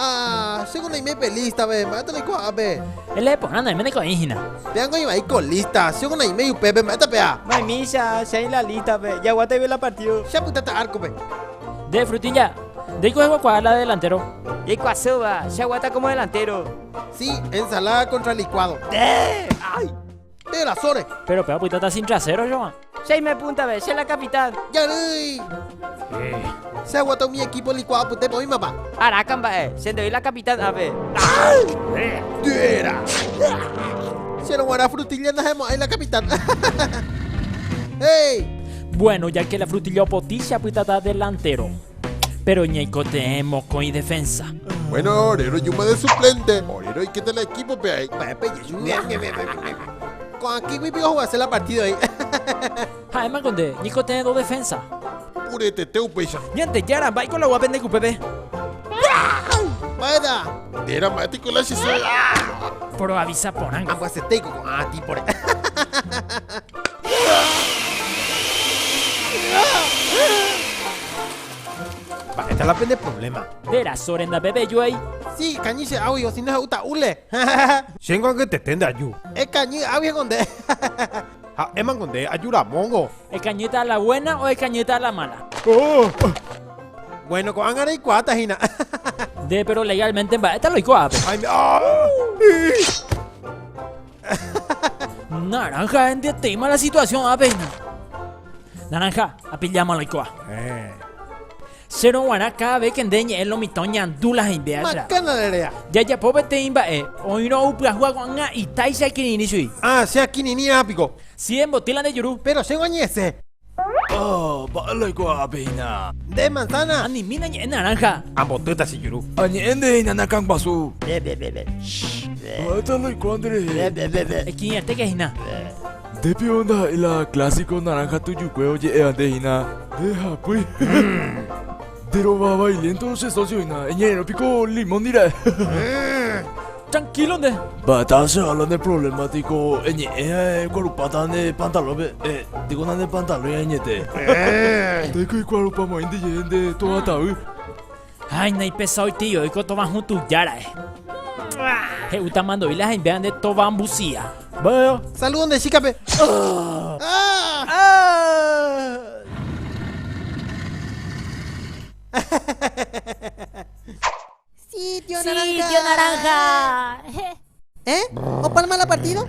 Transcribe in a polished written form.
Ah, che ko naime pe lista-pe, mba'éta naikuaápe. Elee porã naime naikuaái hína. Péango oĩvai ko lista, che ko naiméi upépe, mba'éta péa. Maimícha, che aĩ la lista-pe, jaguata la partido. Che apytáta arco-pe. Nde, Frutilla, ndéiko eguakuaa la delantero. Jaikuaasýva, che aguata como delantero. Sí, ensalada contra licuado. Nde! Ay! Nde rasóre. Pero péva opytáta sin trasero, Joa. Che aime punta-pe, che la capitán. Jarýi! Che aguata umi equipo licuado apytépe oĩmapa. Araka mba'e, che ndéi la capitán ápe. Ndéra! Chérõ g̃uarã frutilla ndahemo'ãi la capitán. Hey! Bueno, ya que la frutilla opotĩ che apytáta delantero. Pero ñaikotevẽ mokõi defensa. Bueno, ore rojúma de suplente. Ore roikéta la equipo-pe ahí. Mba'épa ijeju? Ko'ã kigui piko ojuase la partido ahí. Ha'éma ko nde, ñaikotevẽ dos defensa. Puretete upéicha. Ñandejára, mba'éiko la gua pende kupépe? Mba'éta? Ndéra mba'e tiko la che soy. Poroavisa porãngo. Ambyasetéiko ko'ã típore. Mba'éta la pende problema? Nde raso renda peve ejuai. Sí, kañy che águi, o si no he'úta hule. Chéngo angetete nde aju. Ekañy águi ko nde. Ha'émango nde aju ramóngo. Ekañýta a la buena o ekañýta a la mala? Bueno, ko'ág̃a reikuaáta hína. Nde, pero legalmente mba'éta lo oikuaápe. Naranja, endetéima la situación ápe hína. Naranja, apilláma lo oikuaa. Chérõ g̃uarã cada vez que nde ñe'ẽ lo mitã oñandu la hembe aja. Macana rerea. Jajapo peteĩ mba'e, oĩrõ ou pyahúva ko'ág̃a itáicha ikirirĩ chugui. Ah, che akirirĩ rã piko. Si emboty la nde juru. Pero chéngo añe'ẽse. Ah, mba'e la oikuaa ápe hína. Nde manzana. Animína ñe'ẽ naranja. Ambotýta che juru. Añe'ẽ nde hína nakãguasu. Mba'éta la oikuaa nderehe. Ekirirĩetéke hína. Nde pio ndaha'éi la clásico naranja tujukue oje'éva nde hína. Nde hapy. Nde rova vailento che socio hína. Eñe'ẽrõ piko limón ndira'e. Tranquilo nde. Mba'éta che habla ne problema tiko eñe'ẽ kuarupáta ne pantalónpe. Eh, tiko na ne pantalón añete. Ndaiko ikuarupa moĩ ndejehe nde tovatavy. Ay, naipesao tío, oiko tova hũ tuja ra'e. He'úta mando'i la haimbéva nde tova mbusia. Mba'éva? Saludo nde chíkape. Sitio naranja. Sitio naranja. ¿Eh? ¿Opalma la partido?